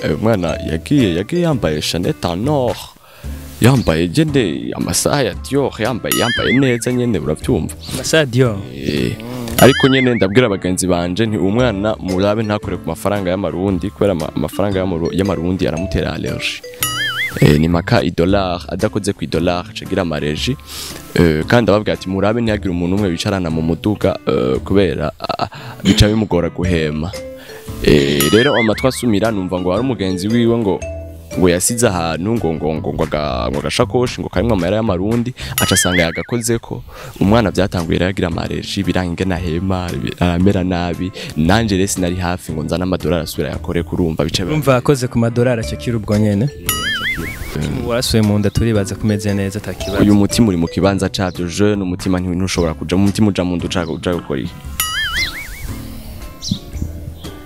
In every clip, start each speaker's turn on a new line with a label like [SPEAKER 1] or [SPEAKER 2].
[SPEAKER 1] Umwana yagiye yambaye chaînette en or, yambaye gende amasaha ya Dior, yambaye neza nyene, uravyumva.
[SPEAKER 2] Amasaha Dior.
[SPEAKER 1] Ariko nyene ndabwira abagenzi banje nti umwana murabe ntakore ku mafaranga y'amarundi, kubera amafaranga y'amarundi aramutera allergie. Ni maka idollar, adakoze ku idollar cagira amareji. Kandi ababwira ati murabe ntiyagira umuntu umwe bicarana mu muduga, kubera bica bimugora guhema. Rero amatwi asumira numva ngo hari umugenzi wiwe ngo yasize ahantu ngo agashakoshi ngo karimwe amahera y'amarundi, aca asanga yagakozeko. Umwana byatanguye yagira amareji, biranga ingene ahema, aramera nabi. Nanje rero sinari hafi ngo nzane amadolari asubira yakore, kurumva bice
[SPEAKER 2] urumva akoze ku madolari acakira ubwo nyene. Warasuye mu nda turibaza kumeze neza atakibazo.
[SPEAKER 1] Uyu mutima uri mu kibanza cavyo jeune, umutima ntushobora kuja mu mutima uja mu nda uja gukora iki?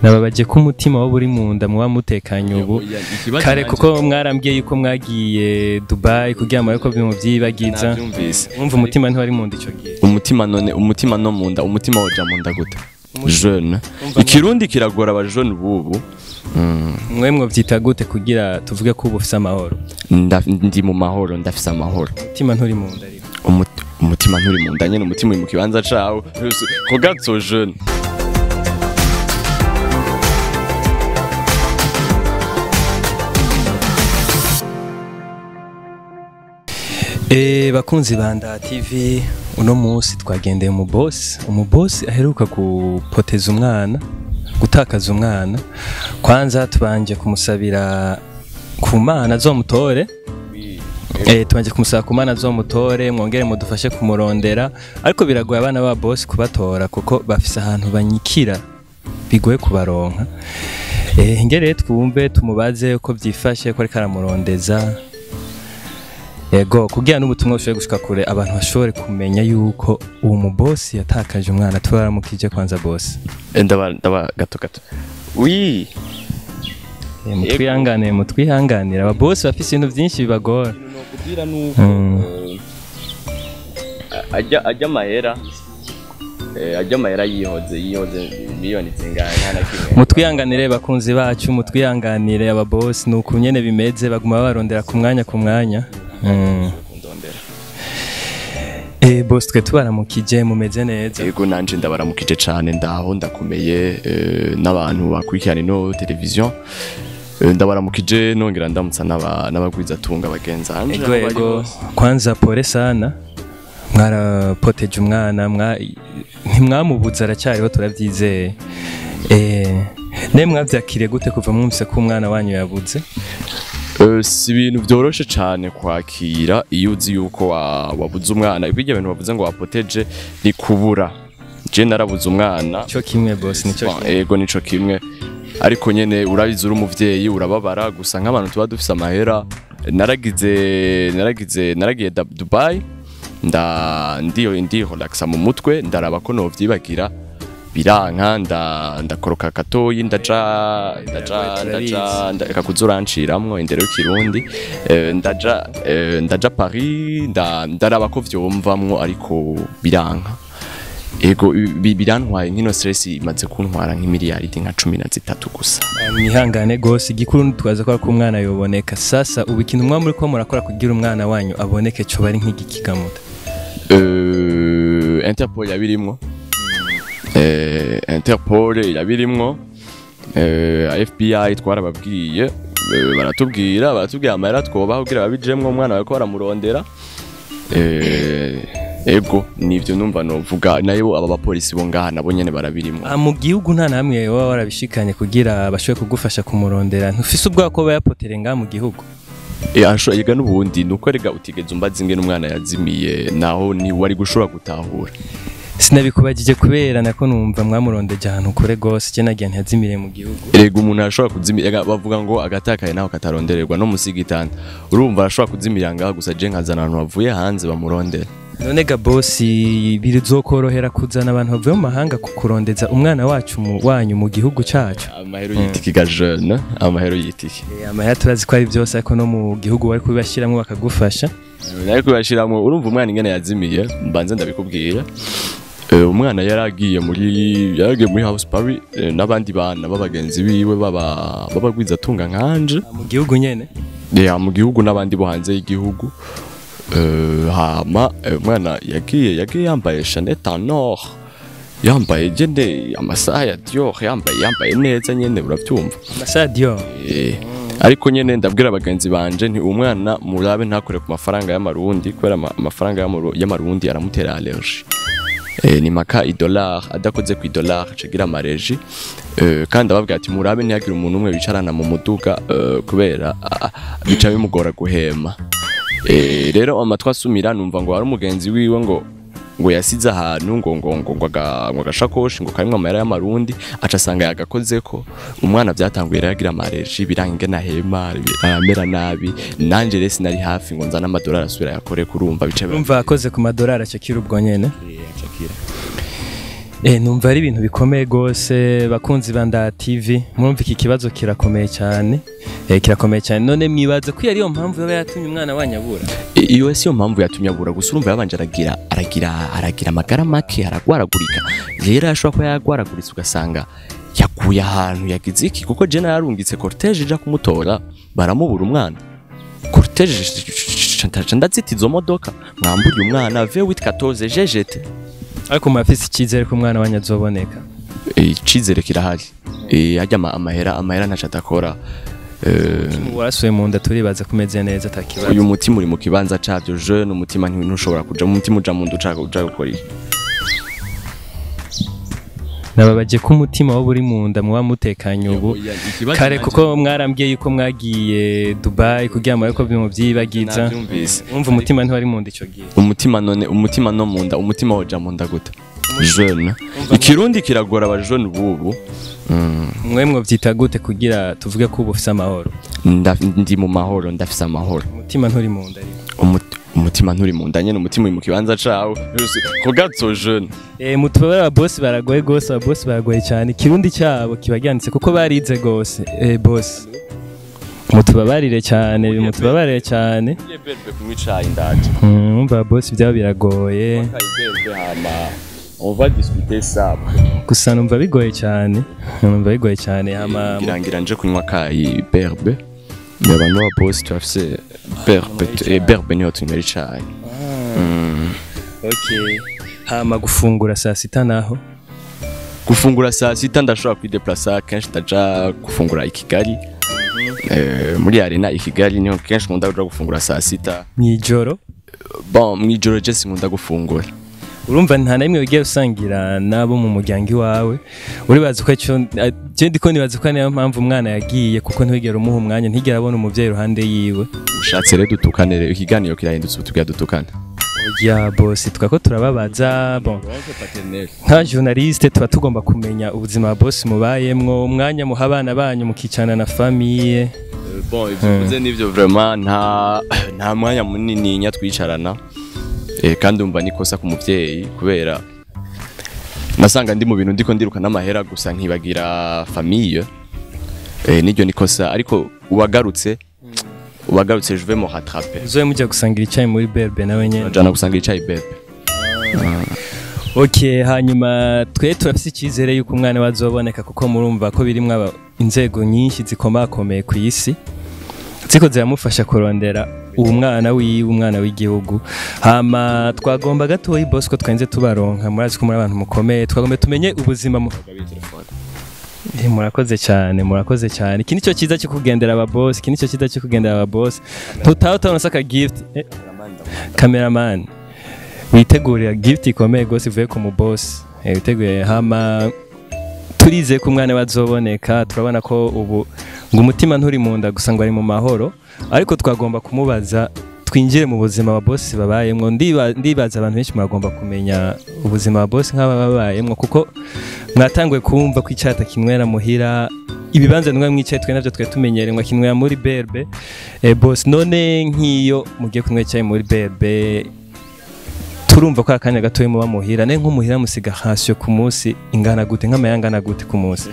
[SPEAKER 2] Nababaje ko umutima wo buri mu nda muba mutekanye ubu kare, kuko mwarambwiye yuko mwagiye Dubai kugira ngo ariko bimuvyibagiza. Mwumva umutima ntiwari mu nda ico gihe.
[SPEAKER 1] Umutima none, umutima no mu nda, umutima woja mu nda gute? Jeune. Ikirundi kiragora aba jeune bubu.
[SPEAKER 2] Mwe mwovyita gute kugira tuvuge ko ubu ufise amahoro?
[SPEAKER 1] Ndi mu mahoro, ndafise amahoro.
[SPEAKER 2] Umutima nturi mu nda ariko.
[SPEAKER 1] Umutima nturi mu nda nyene, umutima uri mu kibanza cawo. Regarde ce jeune.
[SPEAKER 2] Bakunzi ba Ndaha TV, uno munsi twagendeye umuboss aheruka gupoteza umwana, gutakaza umwana. Kwanza tubanje kumusabira ku Mana azomutore. Tubanje kumusaba ku Mana azomutore, mwongere mudufashe kumurondera, ariko biragoye abana ba boss kubatora kuko bafise ahantu banyikira bigoye kubaronka. Ngere twumve tumubaze uko byifashe, ko ariko aramurondeza. Ego, kugira n'ubutumwa bushobore gushika kure, abantu bashobore kumenya yuko uwo mubosi yatakaje umwana. Twaramukije kwanza boss.
[SPEAKER 1] Ndaba gato gato. Oui.
[SPEAKER 2] Mutwihanganire, mutwihanganire. Aba boss bafise ibintu byinshi bibagora.
[SPEAKER 1] Nokubwira nuko ajya mahera. Ajya mahera yihoze miliyoni zingahe nta na kimwe.
[SPEAKER 2] Mutwihanganire bakunzi bacu, mutwihanganire aba boss, nuko nyene bimeze, baguma barondera ku mwanya ku mwanya. Boss twe tubaramukije, mumeze neza?
[SPEAKER 1] Yego, nanje ndabaramukije cane, ndaho ndakomeye, n'abantu bakurikirana ino television. Ndabaramukije nongera ndamutsa n'abagwizatunga bagenzanje.
[SPEAKER 2] Ego, kwanza pole sana, mwarapoteje umwana, ntimwamubuza aracyariho turavyizeye. Ne mwavyakiriye gute kuva mwumvise ko umwana wanyu yabuze?
[SPEAKER 1] Si ibintu byoroshe cyane kwakira iyo uzi yuko wabuze umwana. Ibyo bintu bavuze ngo wapoteje ni kubura. Je narabuze umwana.
[SPEAKER 2] Nico kimwe boss, nico kimwe.
[SPEAKER 1] Ego nico kimwe. Ariko nyene urabizi uri umuvyeyi urababara, gusa nk'abantu tuba dufise amahera. Naragiye Dubai, ndi relaxa mu mutwe, ndaraba ko novyibagira. Biranka, ndakoroka gatoyi, ndaja ndeka kuzuranciramwo indero y'ikirundi. Ndaja Paris, ndaraba ko vyomvamwo, ariko biranka. Ego birantwaye nkino stress imaze kuntwara nk'imiliyaridi nka 13 gusa.
[SPEAKER 2] Mwihangane gose, igikuru twaza ko umwana yoboneka. Sasa ubu ikintu mwa muri ko murakora kugira umwana wanyu aboneke co bari nk'igikigamuta?
[SPEAKER 1] Interpol yabirimwo. Interpol yabirimwo, FBI twarababwiye, baratubwira amahera twobaho kugira babijemwo umwana bariko baramurondera. Ego nivyo numva novuga, nayo aba bapolisi bo ngaha nabo nyene barabirimwo.
[SPEAKER 2] Mu gihugu nta namwe baba warabishikanye kugira bashobore kugufasha kumurondera? Ntufise ubwoba ko bayapotere ngaha mu gihugu?
[SPEAKER 1] Ega n'ubundi nuko erega utigeze umbaza ingene umwana yazimiye, naho ni wari gushobora gutahura.
[SPEAKER 2] Sinabikubagije kubera nako numva mwamurondeje ahantu kure gose, je nagiye ntiyazimire mu gihugu.
[SPEAKER 1] Erega umuntu arashobora kuzimira, bavuga ngo agatakaye naho katarondererwa no musi y'igitanda. Urumva arashobora kuzimira ngaha gusa, je nkazana abantu bavuye hanze bamurondera.
[SPEAKER 2] None ga boss, bizokorohera kuzana abantu bavuye mu mahanga kukurondeza umwana wacu wanyu mu gihugu cacu?
[SPEAKER 1] Amahero yitiki ga jeune, amahero yitiki.
[SPEAKER 2] Amahera turazi ko ari byose, ariko no mu gihugu bari kubashiramwo bakagufasha.
[SPEAKER 1] Bari kubashiramwo, urumva umwana ingene yazimiye, mbanze ndabikubwira. Umwana yaragiye muri house party n'abandi bana b'abagenzi biwe baba babagwiza tunga nkanje.
[SPEAKER 2] Mu gihugu nyene?
[SPEAKER 1] Ya, mu gihugu n'abandi bo hanze y'igihugu. Hama umwana yagiye yambaye chaînette en or, yambaye gende amasaha ya Dior, yambaye neza nyene, uravyumva.
[SPEAKER 2] Amasaha Dior.
[SPEAKER 1] Ariko nyene ndabwira abagenzi banje nti umwana murabe ntakore ku mafaranga y'amarundi, kubera amafaranga y'amarundi aramutera allergie. Ni maka idollar, adakoze ku idollar acagira ama allergie. Kandi ababwira ati murabe ntihagire umuntu umwe bicarana mu muduga, kubera bica bimugora guhema. Rero amatwi asumira numva ngo hari umugenzi wiwe ngo yasize ahantu ngo agashakoshi ngo karimwo amahera y'amarundi, aca asanga yagakozeko. Umwana byatanguye rero agira ama allergie, biranga ingene ahema, aramera nabi. Nanje rero sinari hafi ngo nzane amadolari asubira yakore, kurumva bice.
[SPEAKER 2] Urumva akoze ku madolari acakira ubwo nyene. Numva ari ibintu bikomeye gose. Bakunzi ba Nda TV, murumva iki kibazo kirakomeye cyane, kirakomeye cyane. None mwibaza ko ariyo mpamvu yoba yatumye umwana wanyu abura?
[SPEAKER 1] Iyo si yo mpamvu yatumye abura gusa. Urumva yabanje aragira amagara make, aragwaragurika. Rero ashobora kuba yaragwaraguritse, ugasanga yaguye ahantu, yagize iki, kuko je nararungitse cortège ija kumutora, baramubura umwana. Cortège ndazita izo modoka, mwamburiye umwana V8 14 GGT.
[SPEAKER 2] Ariko murafise icyizere ko umwana wanyu azoboneka?
[SPEAKER 1] Icizere kirahari. Harya amahera ntaco adakora.
[SPEAKER 2] Warasuye mu nda, turibaza ko umeze neza atakibazo.
[SPEAKER 1] Uyu mutima uri mu kibanza cavyo jeune. Umutima ntushobora kuja mu mutima, uja mu nda ushaka uja gukora iki?
[SPEAKER 2] Nababaje ko umutima wo uri mu nda muba mutekanye ubu kare, kuko mwarambwiye yuko mwagiye Dubai kugira ngo ariko muvyibagiza.
[SPEAKER 1] Navyumvise.
[SPEAKER 2] Umva, umutima ntiwari mu nda ico gihe.
[SPEAKER 1] Umutima none, umutima no mu nda, umutima woja mu nda gute jeune? Ikirundi kiragora aba jeune bubu.
[SPEAKER 2] Mwe mwovyita gute kugira tuvuge ko ubu ufise amahoro?
[SPEAKER 1] Ndi mu mahoro, ndafise amahoro.
[SPEAKER 2] Umutima nturi mu nda ariko.
[SPEAKER 1] Umutima nturi mu nda nyene, umutima uri mu kibanza cawo kugatso jeune.
[SPEAKER 2] Mutubabara, aba boss baragoye gose, aba boss baragoye cyane. Ikirundi cyabo kiba gyanditse kuko barize gose. Boss, mutubabarire cyane, mutubabarire cyane.
[SPEAKER 1] Berbe kunywa icayi, ndaje.
[SPEAKER 2] Umva boss, byabo biragoye.
[SPEAKER 1] Berbe, hama on va discuter ça.
[SPEAKER 2] Gusa numva bigoye cyane, numva bigoye cyane, hama
[SPEAKER 1] ngira nje kunywa kayi berbe. Abantu ba boss turafise berbe, berbe niho tunywera icayi.
[SPEAKER 2] Okay, hama gufungura saa sita naho?
[SPEAKER 1] Gufungura saa sita ndashobora kwideplasa, kenshi ndaja gufungura i Kigali. Muri arena i Kigali niho kenshi nkunda kuja gufungura saa sita.
[SPEAKER 2] Mwijoro?
[SPEAKER 1] Bon, mwijoro je sinkunda gufungura.
[SPEAKER 2] Urumva nta na rimwe wigiye usangira n'abo mu muryango iwawe? Uribaza ko ico je ndiko nibaza ko niyo mpamvu umwana yagiye, kuko ntiwigera umuha umwanya, ntigera abona umuvyeyi iruhande yiwe.
[SPEAKER 1] Ushatse rero dutukane, rero ikiganiro kirahindutse, ubu tugira dutukane.
[SPEAKER 2] Oya boss, twako turababaza. Bon, nka journaliste tuba tugomba kumenya ubuzima boss mubayemwo, umwanya muha abana banyu mukicana na famille.
[SPEAKER 1] Bon, ivyo uvuze nivyo vraiment, nta mwanya munini nya twicarana. Kandi umva nikosa ku muvyeyi, kubera nasanga ndi mu bintu ndiko ndiruka n'amahera gusa, nkibagira famille. Niryo nikosa, ariko uwagarutse je vais me rattraper.
[SPEAKER 2] Uzoye mujya gusangira icyayi muri berbe nawe nyene?
[SPEAKER 1] Jana gusangira icayi bebe.
[SPEAKER 2] Okay, hanyuma twe turafise icyizere yuko umwana we azoboneka, kuko murumva ko birimwo inzego nyinshi zikomakomeye ku isi ziko ziramufasha kurondera uwo mwana wiwe, umwana w'igihugu. Hama twagomba gatoyi boss, ko twenze tubaronka, murazi ko muri abantu mukomeye, twagomba tumenye ubuzima mu murakoze cyane, murakoze cyane. Iki nicyo cyiza cyo kugendera aba boss, iki nicyo cyiza cyo kugendera aba boss, ntutaha utabona aka gift. Cameraman, witegurira gift ikomeye gose ivuye ku mu boss. Witeguye. Hama turizeye ko umwana we azoboneka. Turabona ko ubu ngo umutima nturi mu nda gusa, ngo ari mu mahoro, ariko twagomba kumubaza, twinjire mu buzima wa boss babayemwo. Ndibaza abantu benshi muragomba kumenya ubuzima wa boss nk'aba babayemwo, kuko mwatanguye kumva ko icyata kinywera muhira, ibibanza nimwe mwicaye, twe navyo twe tumenyere ngo kinywera muri berbe. Boss, none nk'iyo mugiye kunywa icyayi muri berbe, turumva ko akanya gatoya muba muhira, ne nk'umuhira musiga ration ku munsi ingana gute, nk'amahera angana gute ku munsi?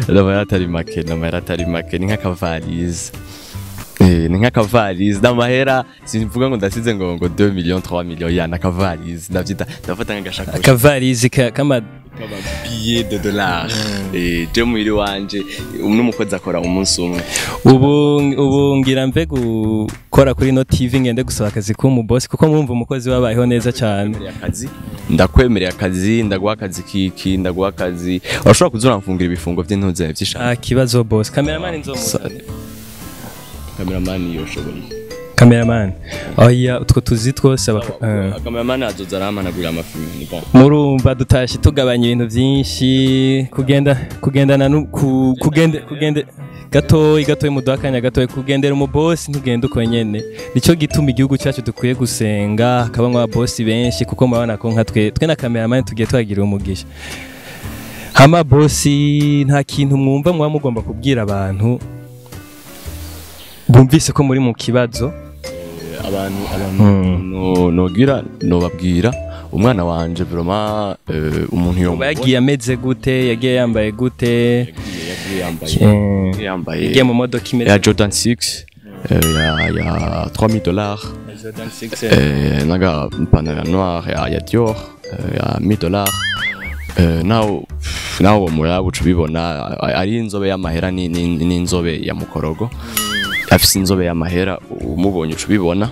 [SPEAKER 1] N'amahera atari make, n'amahera atari make, ni nk'akavalise. Ni nk'akavarisi n'amahera, simvuga ngo ndasize ngo 2 millions, 3 millions, ya n'akavarisi ndavyita, ndafata nk'agashakoshi.
[SPEAKER 2] Akavarisi kama
[SPEAKER 1] Kaba billet de dollar. Je muhiri wanje n'umukozi akora umunsi umwe.
[SPEAKER 2] Ubu ngira mve gukora kuri no TV, ngende gusaba akazi k'umu boss, kuko murumva umukozi wabayeho neza cyane.
[SPEAKER 1] Akazi, ndakwemereye akazi, ndaguha akazi kiki, ndaguha akazi, urashobora kuza uramfungira ibifungo by'intuze vy'ishaka.
[SPEAKER 2] Ah, kibazo boss, cameraman nzomuzane.
[SPEAKER 1] Cameraman yoshoboye.
[SPEAKER 2] Cameraman, oya, utwo tuzi twose
[SPEAKER 1] Cameraman azoza aramanagurira amafilme, ni bon.
[SPEAKER 2] Murumva dutashe tugabanya ibintu byinshi, kugenda kugendana kugende kugende gatoyi gatoyi, muduha akanya gatoyi, kugendera umubosi ntugende uko nyene. Nico gituma igihugu cyacu dukwiye gusenga hakabamwo ababosi benshi, kuko murabona ko nka twe na cameraman tugiye twagira umugisha. Hama bosi, nta kintu mwumva mwaba mugomba kubwira abantu bumvise ko muri mu kibazo?
[SPEAKER 1] Abantu nogira nobabwira umwana wanje vraiment, umuntu yo
[SPEAKER 2] yagiye ameze gute, yagiye yambaye gute?
[SPEAKER 1] Yagiye yambaye yambaye
[SPEAKER 2] yagiye mu modoka imeze
[SPEAKER 1] ya Jordan 6 ya $3000,
[SPEAKER 2] Jordan 6.
[SPEAKER 1] Naga ipantaro noire ya Dior ya $1000. Nawe muraba uca ubibona, ari inzobe y'amahera, ni inzobe ya mukorogo, afise inzobe y'amahera, umubonye uca ubibona.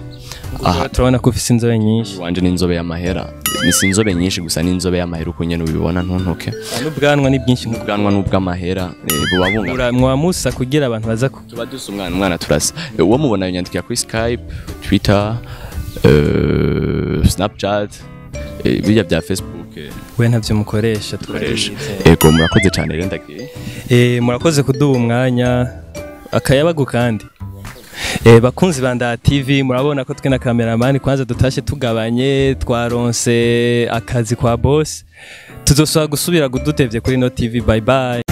[SPEAKER 2] Aha turabona ko ufise inzobe nyinshi.
[SPEAKER 1] Wanje ni inzobe y'amahera, ni si inzobe nyinshi gusa, ni inzobe y'amahera, uko nyene ubibona, ntuntuke.
[SPEAKER 2] N'ubwanwa ni bwinshi.
[SPEAKER 1] Ubwanwa n'ubw'amahera, buba bungana.
[SPEAKER 2] Mwamusa kugira abantu baza
[SPEAKER 1] tuba dusa umwana, umwana turasa. Uwo mubona yanyandikira kuri Skype, Twitter, Snapchat, bijya bya Facebook.
[SPEAKER 2] We ntavyo mukoresha?
[SPEAKER 1] Tukoresha. Ego, murakoze cyane rero, ndagiye.
[SPEAKER 2] Murakoze kuduha umwanya, akayabagu kandi. Bakunzi ba Ndaha TV, murabona ko twe na cameraman kwanza dutashe tugabanye, twaronse akazi kwa boss. Tuzosaba gusubira gudutevye kuri no TV. Bye bye.